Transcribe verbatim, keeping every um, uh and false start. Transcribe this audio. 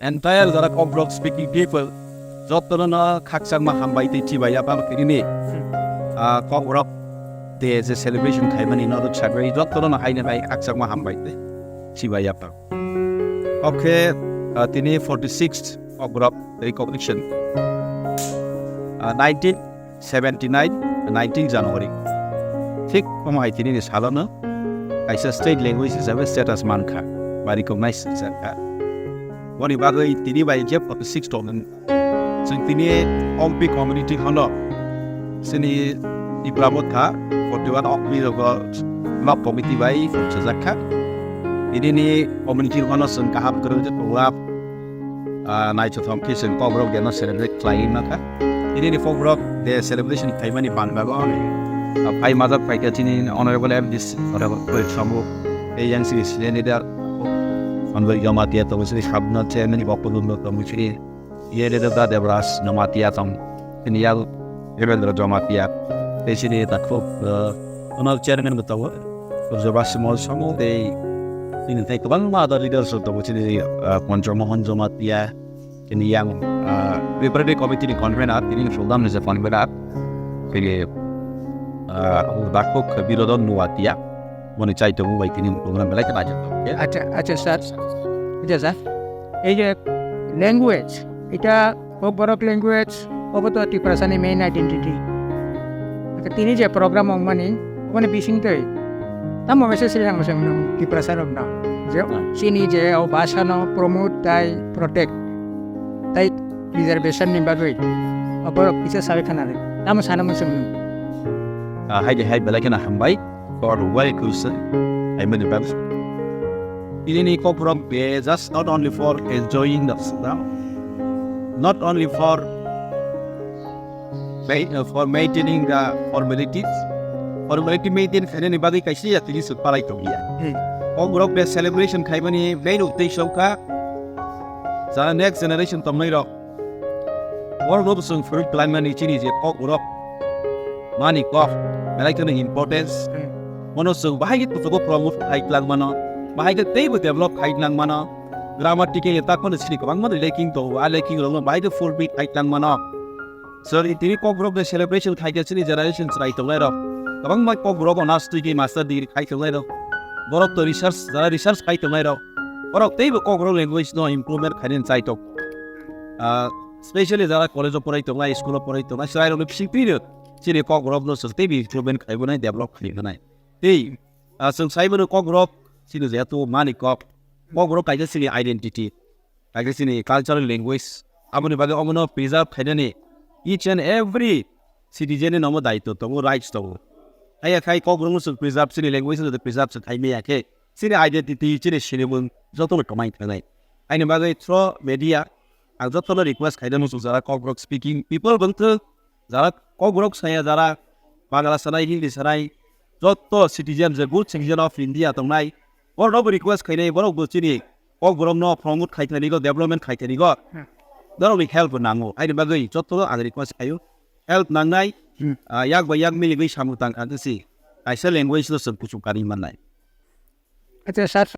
entire jara Kokborok speaking people, jotono no khakchangma hambai tei chibai yapang tini ni, ah, Kokborok de je celebration khaimani no chagwi jotono no haino hai khakchangma hambai tei chibai yapang. Okay, ah, tini forty-sixth Kokborok recognition, ah, nineteen seventy-nine, nineteen January. Thik omo hai tini ni salono kaisa state language hisabe status mankha ba recognize rijak kha. Boni bagwi tini bai je forty-six tongo. Chwng tini Ompi community hono chini Tipra Motha forty-one Ompi rogo block committee bai chajak kha. Tini ni community hono chwng kaham kwrwng je program, ah, naithothom khe chwng Kokborok de no celebrate khlai ma kha. Tini ni Kokborok de celebration khaimani panda go, ah, phai majak phai kha chini honorable M D C, honorable Koi Sambu, tei yang chini senior leader, honorable Jamatia tongo chini sabna chairman ni bokol tongo chini Ye de da Debraj Jamatia tong. Chini yak Devendra Jamatia. Tei chini takhuk, eh, Onal chairman bo tongo. Surjabasi Mol Samo tei chini tei kwbangma other leaders rok tongo. Chini, eh, Pancho Mohan Jamatia. Chini yang, eh, preparatory committee ni convener, tini ni program ni je convener. Chini, eh, takhuk Birodon Nuatia. Moni chai tongo bai tini program belai kheno ajak tongo. Acha, acha sir. Acha sir. Ei je language, eta Kokborok language, obo to Tiprasa ni main identity. Acha tini je program ongmani, oboni bising twi tamo message ri ang se Tiprasa rok no. Je chini je o bhasha no promote tai protect tai preservation ni bagwi. Obo kisa sawi khana ri. Tamo sana mo se. Ah, hai de hai belai kheno hambai. God welcomes, eh, I mean, bebs-, ini ni Kokborok be just not only for enjoying the program, not only for ma-, uh, for maintaining the formalities, formality maintain khainani bagwi kaisa ya tini se palai tongya. Hmm. Kokborok be celebration khaimani main uddesho kha, jara next generation tongnai rok, borok no bwswng phwrwng twlaimani chini je Kokborok. Mani kok, belai kheno importance. Hmm. Mono chwng bahai khe kuchugo promote khai twlang mano, bahai khe teibo develop khai twlang mano. Grammatical attack mano chini kwbangma lacking tongo, a lacking rokno bahai khe fulfill khai twlang mano. Chwng tini Kokborok de celebration khai khe chini generation chwrai tongnai rok, kwbangma Kokborok honours degree, master degree khai tongnai rok, borok to research, jara research khai tongnai rok, borok teibo Kokborok language no improvement khainani chai tongo. Ah, specially jara college o porai tongnai, school o porai tongnai, chwrai rokni bising twi rok. Chini Kokborok no chwng teibo improvement khai bonai, develop khai bonai. Tei, ah, chwng sai mano Kokborok chini jehetu mani kok. Kokborok kaisa chini identity, kaisa chini cultural language. Aboni bagwi omono preserve khainani each and every citizen ni nomo daitw tongo, rights tongo. Haiya khai Kokborok no chwng preserve, chini language no preserve chwng khai maya khe, chini identity, chini sinimung jotono kwmai thangnai. Aini bagwi through media ang jotono request khainani muchung jara Kokborok speaking people bwngthwng, jara Kokborok saya, jara Bangla sanai, Hindi sanai, joto citizen, je good citizen of India tongnai, borokno bo request khainai, borok bo chini Kokborok no promote khai thani go, development khai thani go. Hmm. Norokni help bo nango. Aini bagwi joto ang request khaio. Help nangnai, Hmm. ah, yak bai yak miligwi samung tang kha si. Kaisa language no chwng kuchuk kari mannai. Acha, sir.